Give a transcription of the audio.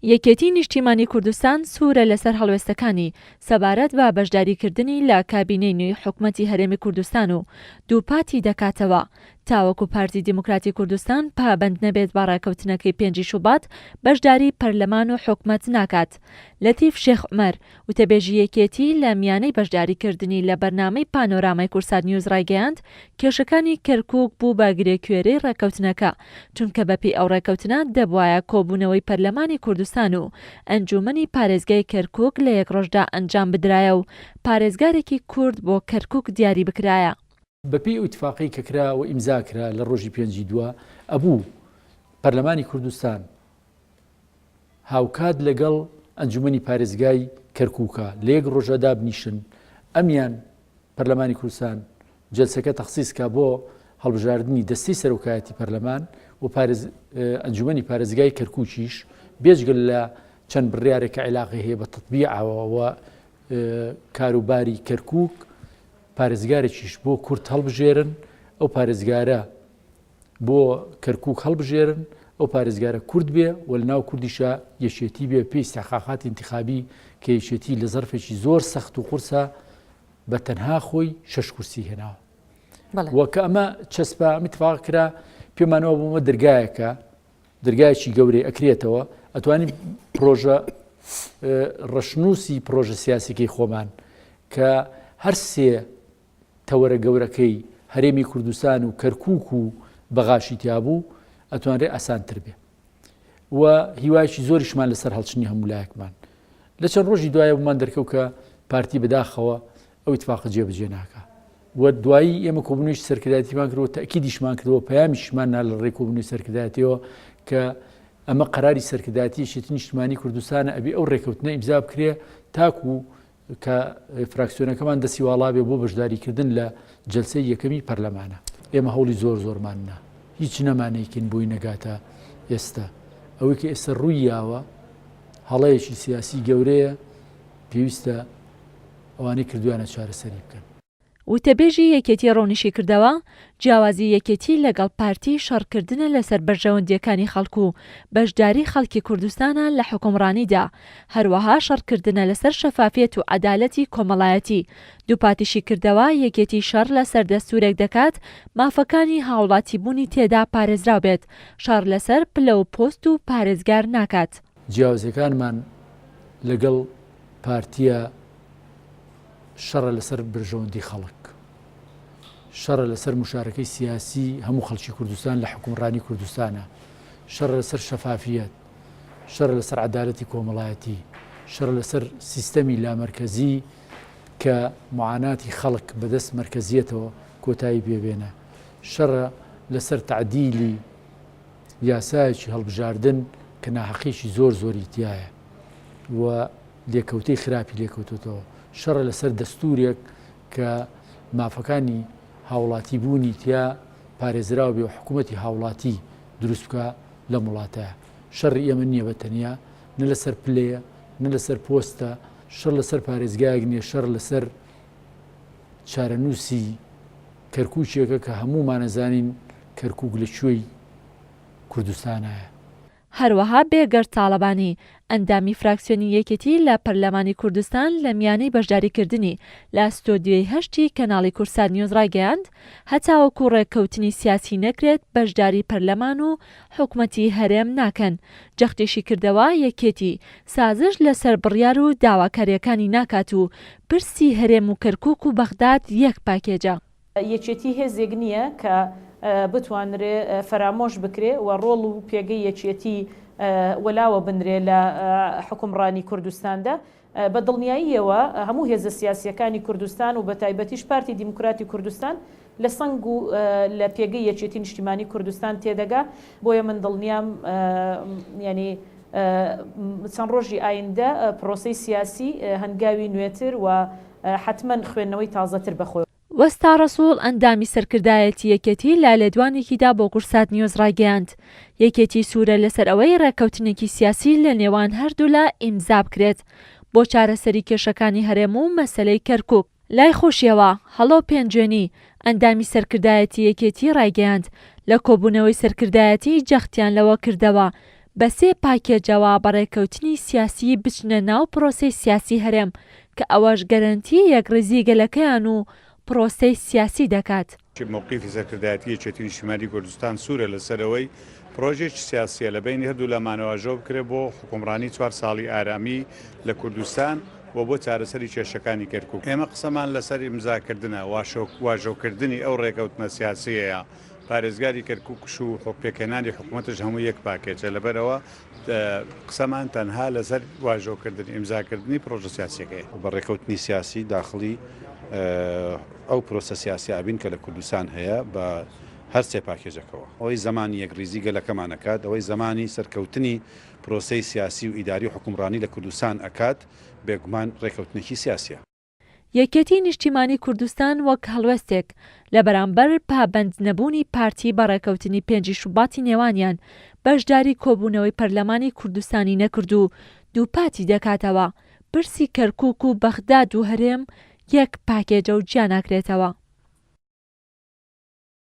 یەکێتی نیشتیمانی کوردستان سوورە لەسەر هەڵوێستەکانی سەبارەت بە بەشداریکردنی لە کابینەی نوێی حکومەتی هەرێمی کوردستان و دووپاتی دەکاتەوە تاوەکو پارتی دیموکراتی کوردستان پابەند نەبێت بە ڕێکەوتنەکەی پێنجی شوبات بەشداری پەرلەمان و حکومەت ناکات. لەتیف شێخ عومەر، وتەبێژی یەکێتی لە میانەی بەشداریکردنی لە بەرنامەی پانۆرامای کوردسات نیوز ڕایگەیاند، کێشەکانی کەرکوک بوو بە گرێکوێرەی ڕێککەوتنەکە، چونکە بەپێی ئەو ڕێککەوتنە دەبوایە کۆبوونەوەی پەرلەمانی کوردستان و ئەنجوومەنی پارێزگای کەرکوک لە یەک ڕۆژدا ئەنجام بدرایە و پارێزگارێکی کورد بۆ کەرکوک دیاری بکرایە. بەپێی ئەو ئیتفاقەی کە کرا و ئیمزا کرا لە ڕۆژی پێنجی دوا، ئەبوو پەرلەمانی کوردستان هاوکات لەگەڵ ئەنجومەنی پارێزگای کەرکوکا لە یەک ڕۆژا دابنیشن، ئەمیان پەرلەمانی کوردستان جەلسەکە تەخسیس کا بۆ هەڵبژاردنی دەستەی سەرۆکایەتی پەرلەمان و ئەنجومەنی پارێزگای کەرکوکیش بێجگە لە چەند بڕیارێک کە عیلاقەی هەیە بە تەتبیعەوە و کاروباری کەرکوک پارێزگارێکیش بۆ کورد هەڵبژێرن ئەو پارێزگارە بۆ کەرکوک هەڵبژێرن، ئەو پارێزگارە کورد بێ و لەناو کوردیشا یەکێتی بێ پێی ئیستحقاقاتی ئینتخابی کە یەکێتی لە زەرفێکی زۆر سەخت و قورسا بە تەنها خۆی شەش کورسی هێناوە. و کە ئەمە چەسپا ئەم اتفاق کرا پێمانەوە بوومە دەرگایەکە دەرگایەکی گەورەی ئەکرێتەوە ئەتوانین پرۆژە ڕەشنووسی پرۆژە سیاسیەکەی خۆمان کە هەر سێ تەوەرە گەورەکەی هەرێمی کوردستان و کەرکوک و بەغاشی تیابوو ئەتوانرێ ئاسانتر بێ و هیوایەکی زۆریشمان لەسەر هەڵچنی هەموو لایەکمان لە چەند ڕۆژی دوایە بۆمان دەرکەوت کە پارتی بەداخەوە ئەو ئیتفاقە جێبەجێ ناکا و دوایی ئێمە کۆبوونەوەی سەرکردایەتیمان کردەوە تەئکیدیشمان کردەوە پەیامیشمان نا لە ڕێی کۆبوونەوەی سەرکردایەتیەوە کە ئەمە قەراری سەرکردایەتی یەکێتی نیشتمانی کوردستانە ئەبێ ئەو ڕێکەوتنە ئیمزا بکرێ تاکو کە فراکسیۆنەکەمان دەستی واڵا بێ بۆ بەشداریکردن لە جەلسەی یەکەمی پەرلەمانە. ئێمە هەوڵی زۆر زۆرمان نا، هیچ نەمانەیکن بۆی نەگاتە ئێستا. ئەوەی کە ئێستا ڕووی یاوە هەڵەیەکی سیاسی گەورەیە، پێویستە ئەوانەی کردویانە چارەسەری بکەن. وتەبێژی یەکێتی ڕوونیشیکردەوە، جیاوازی یەکێتی لەگەڵ پارتی شەڕکردنە لەسەر بەرژەوەندییەکانی خەڵک و بەشداری خەڵکی کوردستانە لە حوکمڕانیدا، هەروەها شەڕکردنە لەسەر شەفافیەت و عەدالەتی کۆمەڵایەتی، دووپاتیشیکردەوە، یەکێتی شەڕ لەسەر دەستوورێک دەکات مافەکانی هاوڵاتیبوونی تێدا پارێزراو بێت، شەڕ لەسەر پلە و پۆست و پارێزگار ناکات. جیاوازیەکانمان لەگەڵ پارتیە شەڕە لەسەر بەرژەوەندی خەڵک، شەڕە لەسەر مشارەکەی سیاسی هەموو خەڵکی کوردستان لە حوکمڕانی کوردستانە، شەڕە لەسەر شەفافیەت، شەڕە لەسەر عەدالەتی کۆمەڵایەتی، شەڕە لەسەر سیستەمی لامەرکەزی کە معاناتی خەڵک بەدەست مەرکەزیەتەوە کۆتایی پێبێنە، شەڕە لەسەر تەعدیلی یاسایەکی هەڵبژاردن کە ناحەقیەکی زۆر زۆری تیایە و لێکەوتەی خراپی لێکەوتۆتەوە، شەڕە لەسەر دەستورێک کە مافەکانی هاوڵاتی بوونی تیا پارێزراو بێ و حکوومەتی هاوڵاتی دروست بکا لەم وڵاتە. شەڕی ئێمە نییە بە تەنیا، نە لەسەر پلەیە، نە لەسەر پۆستە، شەڕ لەسەر پارێزگایەک نییە، شەڕ لەسەر چارەنووسی کەرکووکێکە کە هەموومان ئەزانین کەرکووک لە کوێی کوردستانایە. هەروەها بێگەرد تاڵەبانی، ئەندامی فراکسیۆنی یەکێتی لە پەرلەمانی کوردستان لە میانەی بەشداریکردنی لە ستۆدیۆی هەشتی کەناڵی کوردسات نیوز ڕایگەیاند، هەتاوەکو ڕێککەوتنی سیاسی نەکرێت بەشداری پەرلەمان و حکومەتی هەرێم ناکەن، جەختیشی کردەوە یەکێتی سازش لەسەر بڕیار و داواکارییەکانی ناکات و پرسی هەرێم و کەرکوک و بەغداد یەک پاکێجە. یەکێتی هێزێک نییە کە بتوانرێ فەرامۆش بکرێ و ڕۆڵ و پێگەی یەکێتی وەلاوە بنرێ لە حوکمڕانی کوردستاندا. بە دڵنیاییەوە هەموو هێزە سیاسییەکانی کوردستان و بەتایبەتیش پارتی دیموکراتی کوردستان لە سەنگ و لە پێگەی یەکێتی نیشتیمانی کوردستان تێدەگا. بۆیە من دڵنیام یانی چەند ڕۆژی ئایندە پرۆسەی سیاسی هەنگاوی نوێتر و حەتمەن خوێندنەوەی تازەتر بەخۆی. وەستا ڕەسوڵ ئەندامی سەرکردایەتی یەکێتی لە لێدوانێکیدا بۆ کوردسات نیوز ڕایگەیاند، یەکێتی سوورە لەسەر ئەوەی ڕێککەوتنێکی سیاسی لە نێوان هەردوولا ئیمزا بکرێت بۆ چارەسەری کێشەکانی هەرێم و مەسەلەی کەرکوک. لای خۆشیەوە، هەڵۆ پێنجوێنی، ئەندامی سەرکردایەتی یەکێتی ڕایگەیاند، لە کۆبوونەوەی سەرکردایەتی جەختیان لەوە کردەوە، بە سێ پاکێجەوە بە ڕێککەوتنی سیاسی بچنە ناو پرۆسەی سیاسی هەرێم کە ئەوەش گەرەنتی یەکڕیزی گەلەکەیان و پرۆسەی سیاسی دەکات. مەوقیفی سەرکردایەتی یەکێتی نیشتیمانی کوردستان سوورە لەسەر ئەوەی پرۆژەیەکی سیاسیە لە بەینی هەردوولا مانەواژۆ بکرێت بۆ حوکمڕانی چوار ساڵی ئارامی لە کوردستان و بۆ چارەسەری کێشەکانی کەرکوک. ئێمە قسەمان لەسەر ئیمزاکردنە، واژۆکردنی ئەو ڕێکەوتنە سیاسیەیە، پارێزگاری کەرکوکش و پێکهێنانی حکومەتش هەموو یەک پاکێجە، لەبەرئەوە قسەمان تەنها لەسەر واژۆکردن، ئیمزاکردنی پرۆژە سیاسیەکەیە. بە ڕێکەوتنی سیاسی داخڵی ئەو پرۆسە سیاسیە ئەبین کە لە کوردستان هەیە بە هەر سێ پاکێجەکەوە. ئەوەی زەمانی یەکڕیزی گەلەکەمان ئەکات، ئەوەی زەمانی سەرکەوتنی پرۆسەی سیاسی و ئیداری و حوکمڕانی لە کوردستان ئەکات، بێگومان ڕێکەوتنێکی سیاسیە. یەکێتی نیشتیمانی کوردستان وەک هەڵوێستێک لە بەرامبەر پابەندنەبوونی پارتی بە ڕێکەوتنی پێنجی شوباتی نێوانیان بەشداری کۆبوونەوەی پەرلەمانی کوردستانی نەکرد و دووپاتی دەکاتەوە پرسی کەرکوک و بەغداد و هەرێم یەک پاکێجە و جیاناکرێتەوە.